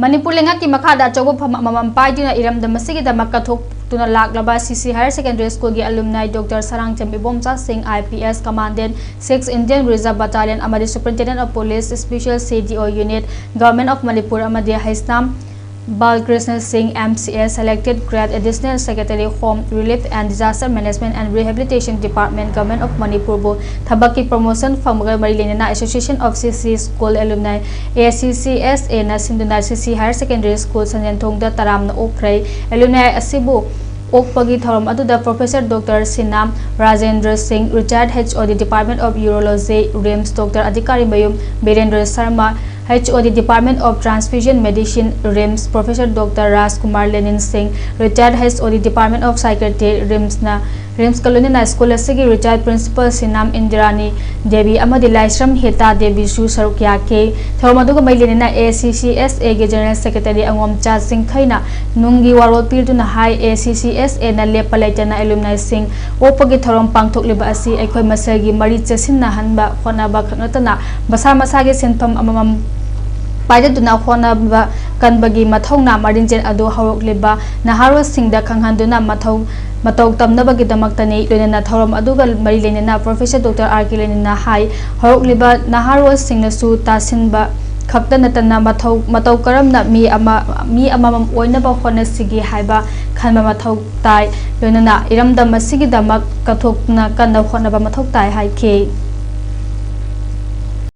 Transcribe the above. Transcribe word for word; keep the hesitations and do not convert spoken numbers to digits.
ꯃꯅꯤꯄꯨꯔ ꯂꯩꯉꯥꯛꯀꯤ ꯃꯈꯥꯗ ꯑꯆꯧꯕ ꯐꯝ ꯑꯃꯃꯝ ꯄꯥꯏꯗꯨꯅ ꯏꯔꯝꯗꯝ ꯑꯁꯤꯒꯤꯗꯃꯛ ꯀꯠꯊꯣꯛꯇꯨꯅ ꯂꯥꯛꯂꯕ ꯁꯤ ꯁꯤ Higher Secondary School ꯒꯤ alumni Doctor ꯁꯔꯥꯡꯆꯦꯝ ꯏꯕꯣꯝꯆꯥ ꯁꯤꯡ, I P S Commandant, Six Indian Reserve Battalion ꯑꯃꯗꯤ Superintendent of Police Special C D O Unit, Government of Manipur ꯑꯃꯗꯤ ꯍꯩꯁꯅꯥꯝ ꯕꯥꯜꯀ꯭ꯔꯤꯁꯅ ꯁꯤꯡ, M C S, Selected Grade, Additional Secretary Home, Relief and Disaster Management and Rehabilitation Department, Government of Manipur ꯕꯨ ꯊꯕꯛꯀꯤ promotion ꯐꯪꯕꯒ ꯃꯔꯤ ꯂꯩꯅꯅ Association of C C School Alumni, A C C S A ꯅ ꯁꯤꯟꯗꯨꯅ C C Higher Secondary School ꯁꯟꯖꯦꯟꯊꯣꯡꯗ ꯇꯔꯥꯝꯅ ꯑꯣꯛꯈ꯭ꯔꯦ꯫ Alumni ꯑꯁꯤꯕꯨ ꯑꯣꯛꯄꯒꯤ ꯊꯧꯔꯝ ꯑꯗꯨꯗ Professor Doctor ꯁꯤꯅꯥꯝ ꯔꯥꯖꯦꯟꯗ꯭ꯔ ꯁꯤꯡ, Retired H O D Department of Urology, RIMS, Doctor ꯑꯙꯤꯀꯥꯔꯤꯃꯌꯨꯝ Birendra Sharma, H O D Department of Transfusion Medicine, RIMS, Professor Doctor ꯔꯥꯖꯀꯨꯃꯥꯔ ꯂꯦꯅꯤꯟ ꯁꯤꯡ, Retired H O D Department of Psychiatry, RIMS ꯅ, RIMS ꯀ ꯂꯣꯏꯅꯅ school ꯑꯁꯤꯒꯤ retired principal ꯁꯤꯅꯥꯝ ꯏꯟꯗꯤꯔꯥꯅꯤ Devi ꯑꯃꯗꯤ ꯂꯥꯏꯁ꯭ꯔꯝ ꯍꯦꯇꯥ ꯗꯦꯕꯤꯁꯨ ꯁꯔꯨꯛ ꯌꯥꯈꯤ꯫ ꯊꯧꯔꯝ ꯑꯗꯨꯒ ꯃꯔꯤ ꯂꯩꯅꯅ A C C S A ꯒꯤ General Secretary ꯑꯉꯣꯝꯆꯥ ꯆꯤꯡꯈꯩꯅ ꯅꯨꯡꯒꯤ ꯋꯥꯔꯣꯜ ꯄꯤꯗꯨꯅ ꯍꯥꯏ, A C C S A ꯅ ꯂꯦꯞꯄ ꯂꯩꯇꯅ alumni ꯁꯤꯡ ꯑꯣꯛꯄꯒꯤ ꯊꯧꯔꯝ ꯄꯥꯡꯊꯣꯛꯂꯤꯕ ꯑꯁꯤ ꯑꯩꯈꯣꯏ ꯃꯁꯦꯜꯒꯤ ꯃꯔꯤ ꯆꯦꯠꯁꯤꯟꯅꯍꯟꯕ ꯍꯣꯠꯅꯕ ꯈꯛ ꯅꯠꯇꯅ ꯃꯁꯥ ꯃꯁꯥꯒꯤ ꯁꯤꯟꯐꯝ ꯑꯃꯃꯝ ꯄꯥꯏꯗꯗꯨꯅ ꯍꯣꯠꯅꯕ ꯀꯟꯕꯒꯤ ꯃꯊꯧꯅꯥ ꯃꯔꯤꯟꯖꯦꯜ ꯑꯗꯨ ꯍꯧꯔꯛꯂꯤꯕ ꯅꯍꯥꯔꯣꯜꯁꯤꯡꯗ ꯈꯪꯍꯟꯗꯨꯅ ꯃꯊꯧ, ꯃꯇꯧ ꯇꯝꯅꯕꯒꯤꯗꯃꯛꯇꯅꯤ꯫ ꯂꯣꯏꯅꯅ ꯊꯧꯔꯝ ꯑꯗꯨꯒ ꯃꯔꯤ ꯂꯩꯅꯅ Professor Doctor R K ꯂꯦꯅꯤꯟꯅ ꯍꯥꯏ, ꯍꯧꯔꯛꯂꯤꯕ ꯅꯍꯥꯔꯣꯜꯁꯤꯡꯅꯁꯨ ꯇꯥꯁꯤꯟꯕ ꯈꯛꯇ ꯅꯠꯇꯅ ꯃꯊꯧ, ꯃꯇꯧ ꯀꯔꯝꯅ ꯃꯤ ꯑꯃ, ꯃꯤ ꯑꯃꯃꯝ ꯑꯣꯏꯅꯕ ꯍꯣꯠꯅꯁꯤꯒꯦ ꯍꯥꯏꯕ ꯈꯟꯕ ꯃꯊꯧ ꯇꯥꯏ꯫ ꯂꯣꯏꯅꯅ ꯏꯔꯝꯗꯝ ꯑꯁꯤꯒꯤꯗꯃꯛ ꯀꯠꯊꯣꯛꯇꯨꯅ ꯀꯟꯅ ꯍꯣꯠꯅꯕ ꯃꯊꯧ ꯇꯥꯏ ꯍꯥꯏꯈꯤ꯫